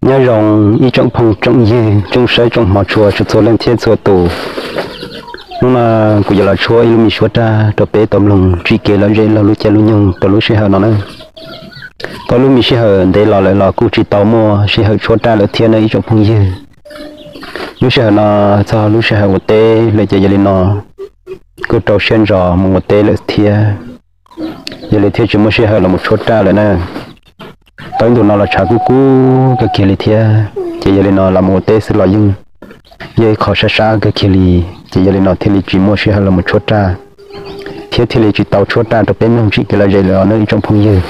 Nyob zoo ib tsoom phooj tsoom ywg, tsoom saib tsoom hmov tshua txhua leej thiab txhua tus. Hnub no kuv yuav los tshuab ib lub me suab raj rau peb tau mloog tsim kev lom zem laug lub caij lub nyoog rau lub sij hawm no na. Tau lub me sij hawm ntev los lawm los kuj tsis tau muaj sij hawm tshuab raj lawm thiab na ib tsoom phooj ywg. Lub sij hawm no txog lub sij hawm ua teb lawm ces yog li no kuj rau siab ntso mus ua teb lawm thiab. Yog li thiaj tsis muaj sij hawm los mus tshuab raj lawm na. Tau ib ntus no los tshav kub kub kawg kiag li thiab, ces yog li no los mus ua teb xwb los yeej yog ib qho sab sab kawg kiag li, ces yog li no thiaj li tsis muaj sij hawm los mus tshuab raj, thiab thiaj li tsis tau tshuab raj rau peb mloog tsim kev lom zem lawm os nej ib tsoom phooj ywg.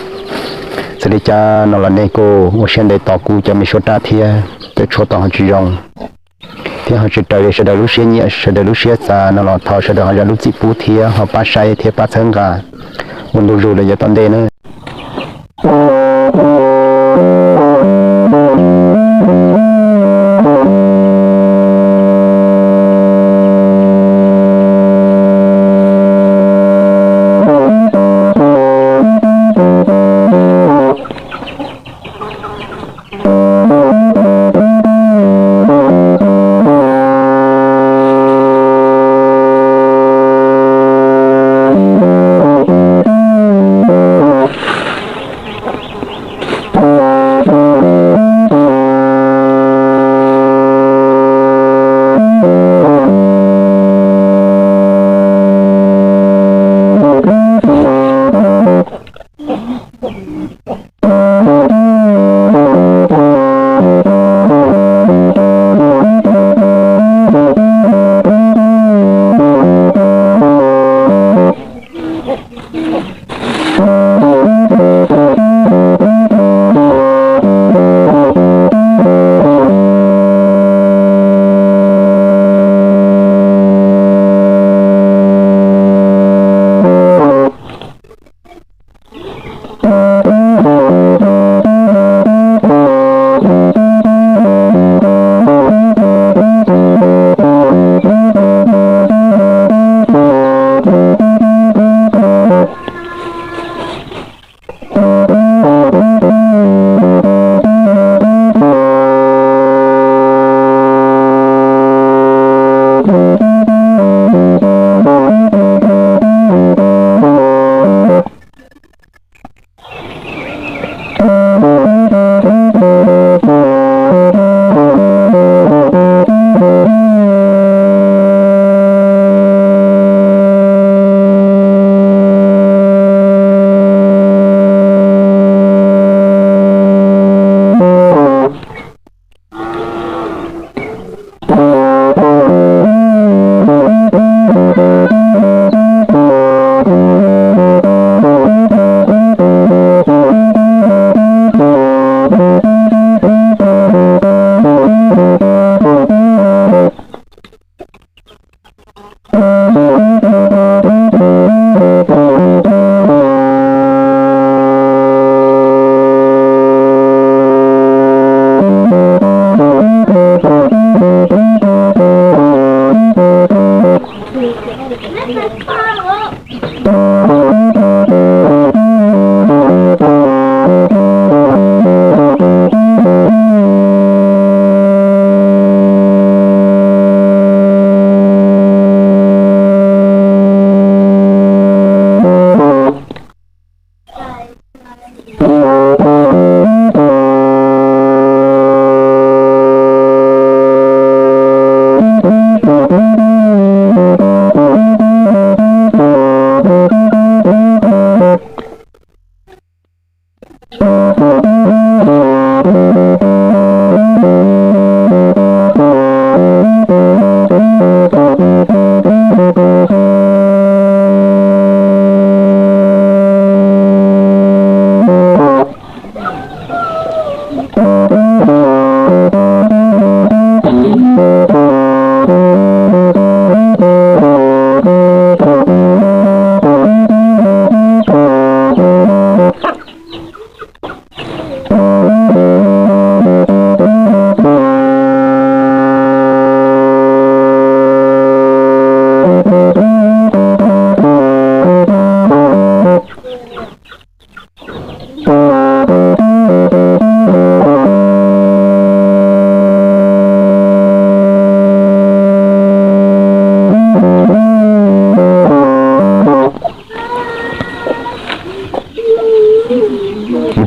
Txawm li cas no los nej kuj ua siab ntev tos kuv cov me suab raj thiab, txawm tshuab tau ho tsis zoo thiab ho tsis raws li sawv daws lub siab nyiam sawv daws lub siab xav no los thov sawv daws ho zam lub txim pub thiab ho pab saib thiab pab txhawb nqa ua ntu zus rau yav tom ntej na.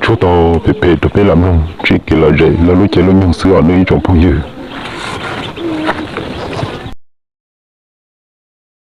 Tshuab tau phem phem rau peb lam mloog tseem kev lom zem lawv lub caij lub nyoog xwb os nawb ib tsoom phooj ywg.